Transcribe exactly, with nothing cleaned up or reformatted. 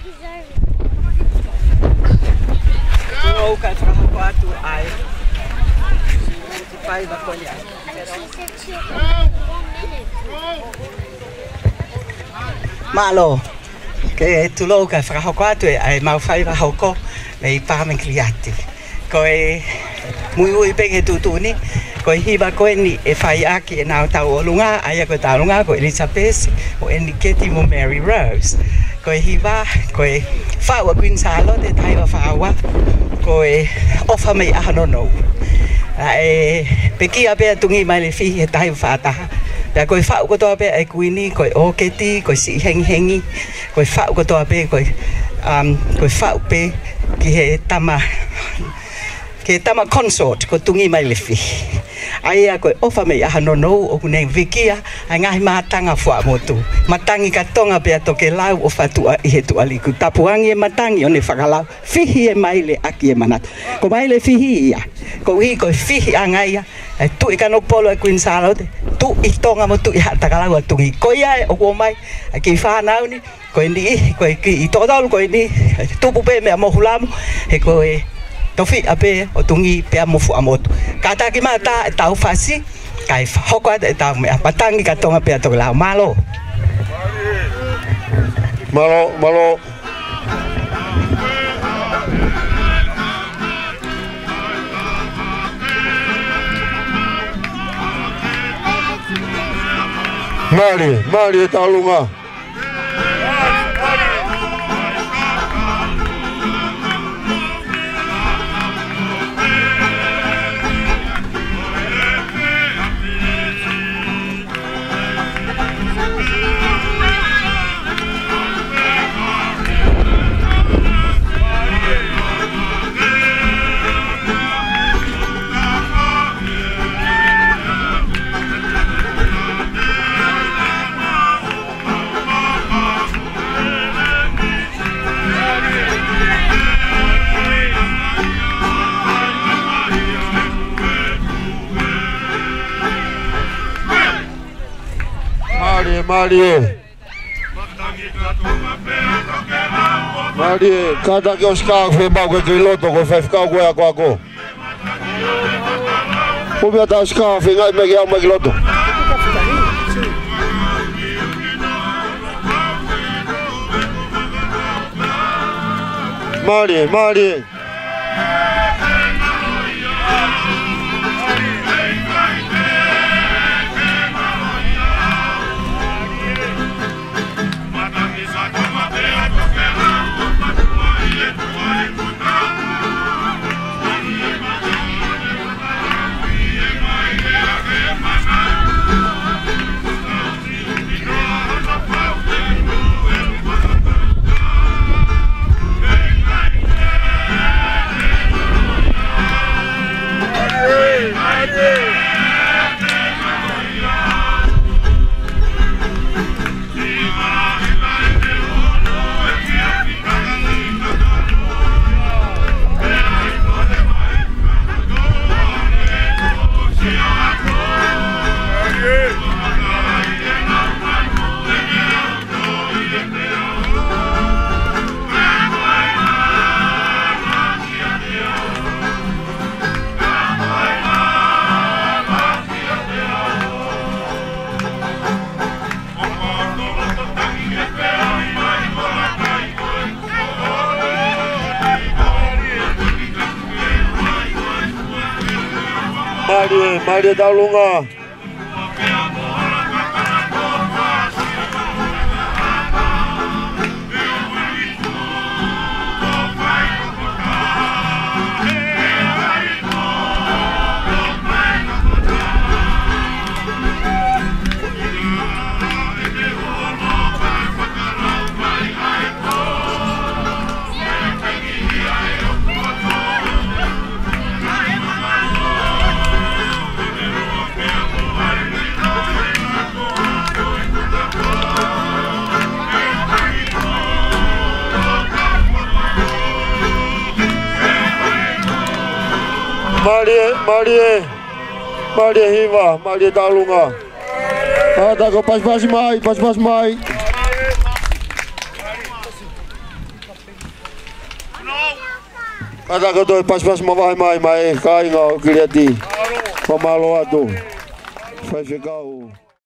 Tulou kae fakahoko atu ai. Fai vakoni ai. Mālō. Ke tulou kae fakahoko atu e, ʻa e mau fai fakahoko mei Pāmekiliati. Ko e muimui pē ki he tuʻutuʻuni, ko e hiva ko eni ʻe fai ʻaki ʻenau tauʻolunga, ʻa ia ko e tauʻolunga ko ʻElisapesi, ʻo ʻEniketi mo Mary Rose. Ko e hiva, ko e faʻu ʻa Kuini Sālote taha hiva fā ua, ko e ʻofa mei ʻaho nounou. ʻA e pekia pē ʻa Tungī Mailefihi he taha hiva fā taha. Pea ko e faʻu kotoa pē ʻa e Kuini, ko e ʻōketi, ko e siʻi hengihengi, ko e faʻu kotoa pē, ko e, um, ko e faʻu pē ki he tama, ki he tama consort, ko Tungī Mailefihi. ʻA ia ko e ʻofa mei ʻaho nounou ʻoku ne pekia ʻa e ngaahi mātanga fuaʻamotu. Matangi ka tonga pea tokelau ʻofa tuʻa ʻi he tuʻaliku. Tapuangi e matangi ʻo ne fakalau. Fihi e maile ʻaki e manatu. Ko Mailefihi ia. Koeʻuhi ko e fihiʻanga ia ʻa e Tuʻi Kanokupolu ʻa Kuini Sālote, Tuʻi Tonga mo Tuʻi Haʻatakalau ʻa Tungī. Ko ia ē ʻoku ʻomai ʻa e kiʻi fānau ni, ko e niʻihi, ko e kiʻi toko tolu ko eni, tupu pē meia Mohulamu, he ko e tofiʻa pē ʻo Tungī pea mo Fuaʻamotu. Kātaki mai ʻa e tau fasi, kae hoko atu e tau meʻa. Matangi ka tonga pea tokelau. Mālō. Mālō, mālō. Mālie, mālie e tauʻolunga. Mālie, mālie. Mālie, kātaki ʻo Sika, fepau ke ki loto, ko e faifekau ko e akoako. Umi ʻa e tau Sika, feinga mai ke aʻu mai ki loto. Mālie, mālie. Mālie, mālie tauʻolunga. Mālie, mālie, mālie hiva, mālie tauʻolunga. Kātaki ʻo pasipasi mai, pasipasi mai. Kātaki atu e pasipasi mavahe mai, mai kāinga ʻo Kiliati. Fakamālō atu. Faifekau.